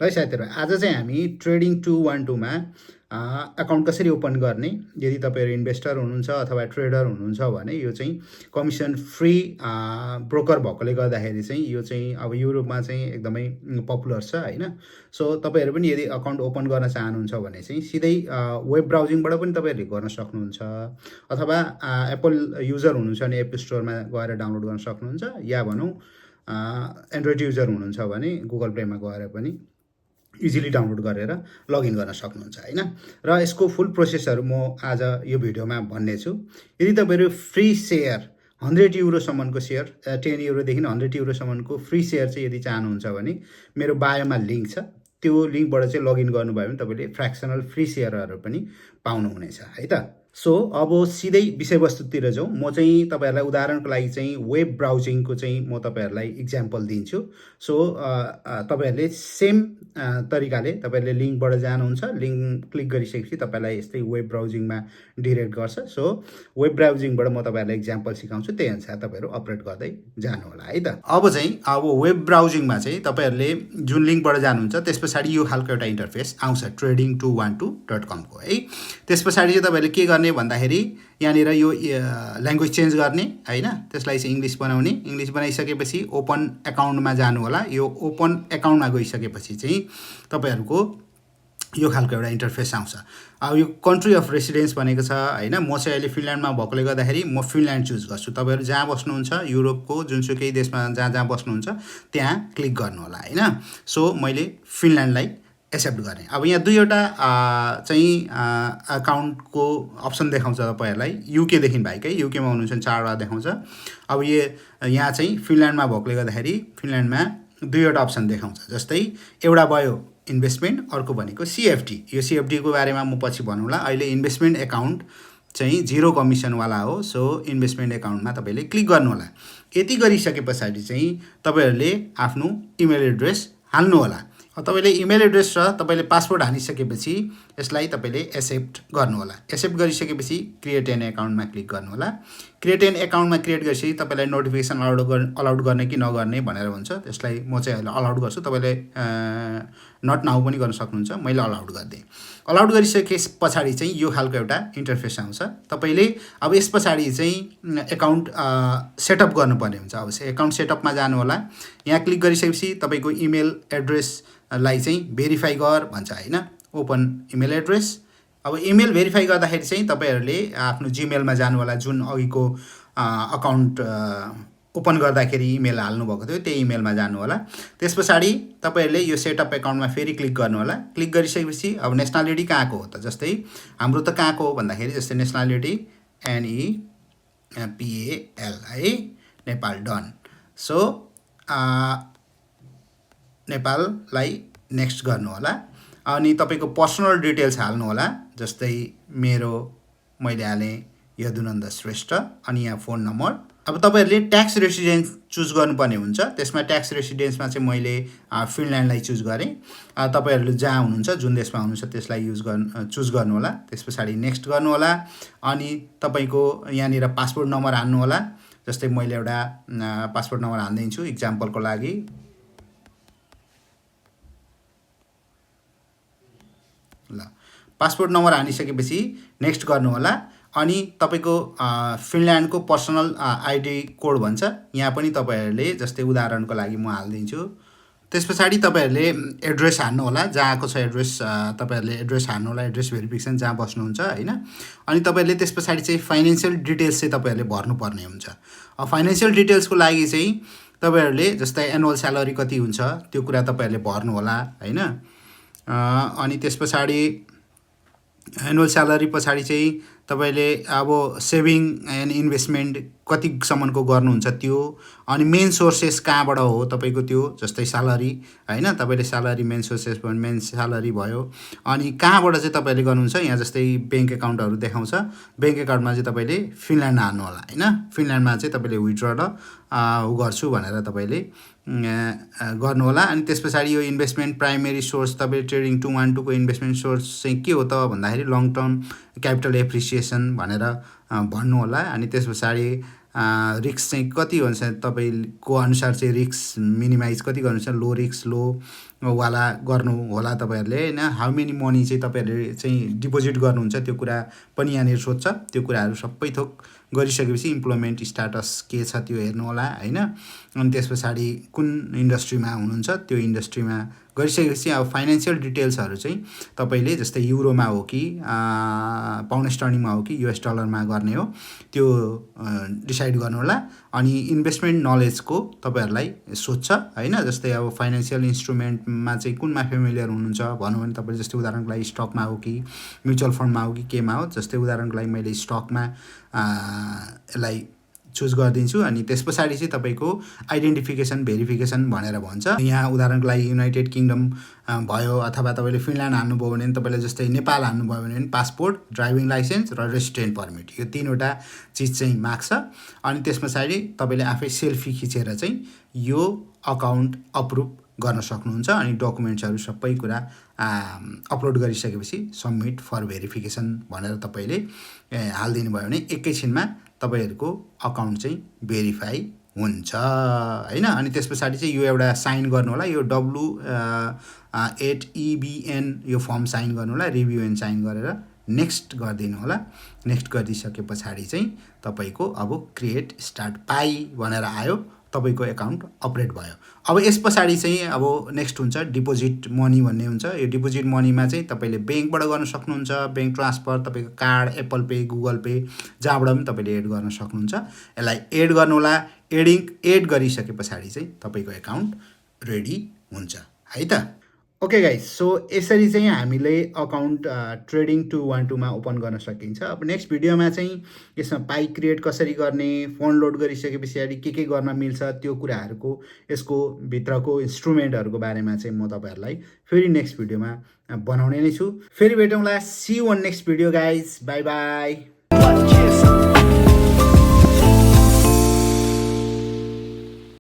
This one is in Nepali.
है साथीहरू, आज चाहिँ हामी ट्रेडिङ 212 मा अकाउन्ट कसरी ओपन गर्ने, यदि तपाईँहरू इन्भेस्टर हुनुहुन्छ अथवा ट्रेडर हुनुहुन्छ भने यो चाहिँ कमिसन फ्री ब्रोकर भएकोले गर्दाखेरि चाहिँ यो चाहिँ अब युरोपमा चाहिँ एकदमै पपुलर छ हैन। सो तपाईँहरू पनि यदि अकाउन्ट ओपन गर्न चाहनुहुन्छ भने चाहिँ सिधै वेब ब्राउजिङबाट पनि तपाईँहरूले गर्न सक्नुहुन्छ, अथवा एप्पल युजर हुनुहुन्छ भने एप स्टोरमा गएर डाउनलोड गर्न सक्नुहुन्छ, या भनौँ एन्ड्रोइड युजर हुनुहुन्छ भने गुगल प्लेमा गएर पनि इजिली डाउनलोड गरेर लगइन गर्न सक्नुहुन्छ हैन। र यसको फुल प्रोसेसहरू म आज यो भिडियोमा भन्ने छु। यदि तपाईँहरू फ्री सेयर 100 युरोसम्मको सेयर 10 युरोदेखि 100 युरोसम्मको फ्री सेयर चाहिँ यदि चाहनुहुन्छ भने मेरो बायोमा लिङ्क छ, त्यो लिङ्कबाट चाहिँ लगइन गर्नुभयो भने तपाईँले फ्र्याक्सनल फ्री सेयरहरू पनि पाउनुहुनेछ है त। सो अब सिधै विषयवस्तुतिर जाउँ। म चाहिँ तपाईँहरूलाई उदाहरणको लागि चाहिँ वेब ब्राउजिङको चाहिँ म तपाईँहरूलाई इक्जाम्पल दिन्छु। सो तपाईँहरूले सेम तरिकाले तपाईँहरूले लिङ्कबाट जानुहुन्छ, लिङ्क क्लिक गरिसकेपछि तपाईँलाई यस्तै वेब ब्राउजिङमा डिरेक्ट गर्छ। सो वेब ब्राउजिङबाट म तपाईँहरूलाई इक्जाम्पल सिकाउँछु, त्यही अनुसार तपाईँहरू अपरेट गर्दै जानु होला है त। अब वेब ब्राउजिङमा चाहिँ तपाईँहरूले जुन लिङ्कबाट जानुहुन्छ त्यस पछाडि यो खालको एउटा इन्टरफेस आउँछ trading212.com को है। त्यस पछाडि चाहिँ तपाईँले के गर्ने भन्दाखेरि यहाँनिर यो ल्याङ्ग्वेज चेन्ज गर्ने हैन, त्यसलाई चाहिँ इङ्ग्लिस बनाउने। इङ्ग्लिस बनाइसकेपछि ओपन एकाउन्टमा जानु होला। यो ओपन एकाउन्टमा गइसकेपछि चाहिँ तपाईँहरूको यो खालको एउटा इन्टरफेस आउँछ। अब यो कन्ट्री अफ रेसिडेन्स भनेको छ हैन। म चाहिँ अहिले फिनल्यान्डमा भएकोले गर्दाखेरि म फिनल्यान्ड चुज गर्छु। तपाईँहरू जहाँ बस्नुहुन्छ युरोपको जुनसुकै देशमा जहाँ जहाँ बस्नुहुन्छ त्यहाँ क्लिक गर्नु होला हैन। सो मैले फिनल्यान्डलाई एक्सेप्ट गरेँ। अब यहाँ दुईवटा चाहिँ अकाउन्टको अप्सन देखाउँछ तपाईँहरूलाई, युकेदेखि भाइकै युकेमा हुनुहुन्छ भने 4वटा देखाउँछ। अब यहाँ चाहिँ फिनल्यान्डमा भएकोले गर्दाखेरि फिनल्यान्डमा दुईवटा अप्सन देखाउँछ। जस्तै एउटा भयो इन्भेस्टमेन्ट, अर्को भनेको सिएफटी। यो सिएफटीको बारेमा म पछि भनौँला। अहिले इन्भेस्टमेन्ट एकाउन्ट चाहिँ 0 कमिसनवाला हो। सो इन्भेस्टमेन्ट एकाउन्टमा तपाईँले क्लिक गर्नु होला। यति गरिसके पछाडि चाहिँ तपाईँहरूले आफ्नो इमेल एड्रेस हाल्नु होला। तपाईँले इमेल एड्रेस र तपाईँले पासवर्ड हालिसकेपछि यसलाई तपाईँले एक्सेप्ट गर्नु होला। एक्सेप्ट गरिसकेपछि क्रिएट एन एकाउन्टमा क्लिक गर्नु होला। क्रिएट एन एकाउन्टमा क्रिएट गरेपछि तपाईँलाई नोटिफिकेसन अलाउड गर्ने कि नगर्ने भनेर हुन्छ। त्यसलाई म चाहिँ अहिले अलाउड गर्छु। तपाईँले नट नाउ पनि गर्न सक्नुहुन्छ। मैले अलाउड गरिदिएँ। अलाउड गरिसके पछाडि चाहिँ यो खालको एउटा इन्टरफेस आउँछ। तपाईँले अब यस पछाडि चाहिँ एकाउन्ट सेटअप गर्नुपर्ने हुन्छ। अब एकाउन्ट सेटअपमा जानु होला। यहाँ क्लिक गरिसकेपछि तपाईँको इमेल एड्रेसलाई चाहिँ भेरिफाई गर भन्छ हैन, ओपन इमेल एड्रेस। अब इमेल भेरिफाई गर्दाखेरि चाहिँ तपाईँहरूले आफ्नो जिमेलमा जानु होला। जुन अघिको अकाउन्ट ओपन गर्दाखेरि इमेल हाल्नुभएको थियो त्यही इमेलमा जानु होला। त्यस पछाडि तपाईँहरूले यो सेटअप एकाउन्टमा फेरि क्लिक गर्नु होला। क्लिक गरिसकेपछि अब नेसनालिटी कहाँको हो त, जस्तै हाम्रो त कहाँको हो भन्दाखेरि जस्तै नेसनालिटी NEPAL है, नेपाल डन। सो नेपाललाई नेक्स्ट गर्नु होला। अनि तपाईँको पर्सनल डिटेल्स हाल्नु होला। जस्तै मैले हालेँ यदुनन्द श्रेष्ठ, अनि यहाँ फोन नम्बर। अब तपाईँहरूले ट्याक्स रेसिडेन्स चुज गर्नुपर्ने हुन्छ। त्यसमा ट्याक्स रेसिडेन्समा चाहिँ मैले फिनल्यान्डलाई चुज गरेँ। तपाईँहरूले जहाँ हुनुहुन्छ जुन देशमा हुनुहुन्छ त्यसलाई चुज गर्नु होला। त्यस पछाडि नेक्स्ट गर्नु होला। अनि तपाईँको यहाँनिर पासपोर्ट नम्बर हाल्नु होला। जस्तै मैले एउटा पासपोर्ट नम्बर हाल्दैछु इक्जाम्पलको लागि। ल, पासपोर्ट नम्बर हालिसकेपछि नेक्स्ट गर्नु होला। अनि तपाईँको फिनल्यान्डको पर्सनल आइडी कोड भन्छ, यहाँ पनि तपाईँहरूले जस्तै उदाहरणको लागि म हालिदिन्छु। त्यस पछाडि तपाईँहरूले एड्रेस हाल्नु होला। जहाँको छ एड्रेस तपाईँहरूले एड्रेस हाल्नु होला, एड्रेस भेरिफिकेसन जहाँ बस्नुहुन्छ हैन। अनि तपाईँहरूले त्यस पछाडि चाहिँ फाइनेन्सियल डिटेल्स चाहिँ तपाईँहरूले भर्नुपर्ने हुन्छ। अब फाइनेन्सियल डिटेल्सको लागि चाहिँ तपाईँहरूले जस्तै एनुअल स्यालेरी कति हुन्छ त्यो कुरा तपाईँहरूले भर्नु होला हैन। अनि त्यस पछाडि एनुअल स्यालेरी पछाडि चाहिँ तपाईँले अब सेभिङ एन्ड इन्भेस्टमेन्ट कतिसम्मको गर्नुहुन्छ त्यो। अनि मेन सोर्सेस कहाँबाट हो तपाईँको त्यो, जस्तै स्यालेरी हैन। तपाईँले स्यालेरी मेन सोर्सेस भयो, मेन स्यालेरी भयो। अनि कहाँबाट चाहिँ तपाईँले गर्नुहुन्छ, यहाँ जस्तै ब्याङ्क एकाउन्टहरू देखाउँछ। ब्याङ्क एकाउन्टमा चाहिँ तपाईँले फिनल्यान्ड हाल्नु होला हैन। फिनल्यान्डमा चाहिँ तपाईँले विथड्र गर्छु भनेर तपाईँले गर्नु होला। अनि त्यस पछाडि यो इन्भेस्टमेन्ट प्राइमेरी सोर्स तपाईँले ट्रेडिङ 212 को इन्भेस्टमेन्ट सोर्स चाहिँ के हो त भन्दाखेरि लङ टर्म क्यापिटल एप्रिसिएसन भनेर भन्नु होला। अनि त्यस पछाडि रिस्क चाहिँ कति हुन्छ तपाईँको अनुसार चाहिँ रिस्क मिनिमाइज कति गर्नुहुन्छ, लो रिस्क लो वाला गर्नु होला तपाईँहरूले होइन। हाउ मेनी मनी चाहिँ तपाईँहरूले चाहिँ डिपोजिट गर्नुहुन्छ त्यो कुरा पनि यहाँनिर सोध्छ। त्यो कुराहरू सबै थोक गरिसकेपछि इम्प्लोइमेन्ट स्ट्याटस के छ त्यो हेर्नु होला होइन। अनि त्यस पछाडि कुन इन्डस्ट्रीमा हुनुहुन्छ त्यो इन्डस्ट्रीमा गरिसकेपछि अब फाइनेन्सियल डिटेल्सहरू चाहिँ तपाईँले जस्तै युरोमा हो कि पाउन्ड स्टर्लिङमा हो कि US डलरमा गर्ने हो त्यो डिसाइड गर्नु होला। अनि इन्भेस्टमेन्ट नलेजको तपाईँहरूलाई सोध्छ होइन। जस्तै अब फाइनेन्सियल इन्स्ट्रुमेन्टमा चाहिँ कुनमा फेमिलियर हुनुहुन्छ भनौँ भने तपाईँले जस्तै उदाहरणको लागि स्टकमा हो कि म्युचुअल फन्डमा हो कि केमा हो। जस्तै उदाहरणको लागि मैले स्टकमा यसलाई चुज गरिदिन्छु। अनि त्यस पछाडि चाहिँ तपाईँको आइडेन्टिफिकेसन भेरिफिकेसन भनेर भन्छ। यहाँ उदाहरणको लागि युनाइटेड किङडम भयो अथवा तपाईँले फिनल्यान्ड हाल्नुभयो भने तपाईँले जस्तै नेपाल हाल्नुभयो भने पासपोर्ट, ड्राइभिङ लाइसेन्स र रेसिडेन्ट पर्मिट यो 3वटा चिज चाहिँ माग्छ। अनि त्यस पछाडि तपाईँले आफै सेल्फी खिचेर चाहिँ यो अकाउन्ट अप्रुभ गर्न सक्नुहुन्छ। अनि डकुमेन्ट्सहरू सबै कुरा अपलोड गरिसकेपछि सबमिट फर भेरिफिकेसन भनेर तपाईँले हालिदिनु भयो भने एकैछिनमा तपाईँहरूको अकाउन्ट चाहिँ भेरिफाई हुन्छ होइन। अनि त्यस पछाडि चाहिँ यो एउटा साइन गर्नु होला। यो W8EBN यो फर्म साइन गर्नु होला। रिभ्यू एन्ड साइन गरेर नेक्स्ट गरिदिनु होला। नेक्स्ट गरिदिइसके पछाडि चाहिँ तपाईँको अब क्रिएट स्टार्ट पाई भनेर आयो, तपाईँको एकाउन्ट अपरेट भयो। अब यस पछाडि चाहिँ अब नेक्स्ट हुन्छ डिपोजिट मनी भन्ने हुन्छ। यो डिपोजिट मनीमा चाहिँ तपाईँले ब्याङ्कबाट गर्न सक्नुहुन्छ, ब्याङ्क ट्रान्सफर, तपाईँको card, Apple pay, Google pay जहाँबाट पनि तपाईँले एड गर्न सक्नुहुन्छ। यसलाई एड गर्नु होला। एड गरिसके पछाडि चाहिँ तपाईँको एकाउन्ट रेडी हुन्छ है त। ओके गाइज, सो यसरी चाहिँ हामीले अकाउन्ट ट्रेडिङ 212 मा ओपन गर्न सकिन्छ। अब नेक्स्ट भिडियोमा चाहिँ यसमा पाई क्रिएट कसरी गर्ने, फन्ड लोड गरिसके पछाडि के गर्न मिल्छ त्यो कुराहरूको यसको भित्रको इन्स्ट्रुमेन्टहरूको बारेमा चाहिँ म तपाईँहरूलाई फेरि नेक्स्ट भिडियोमा बनाउने नै छु। फेरि भेटौँला। See you on next video guys. Bye by.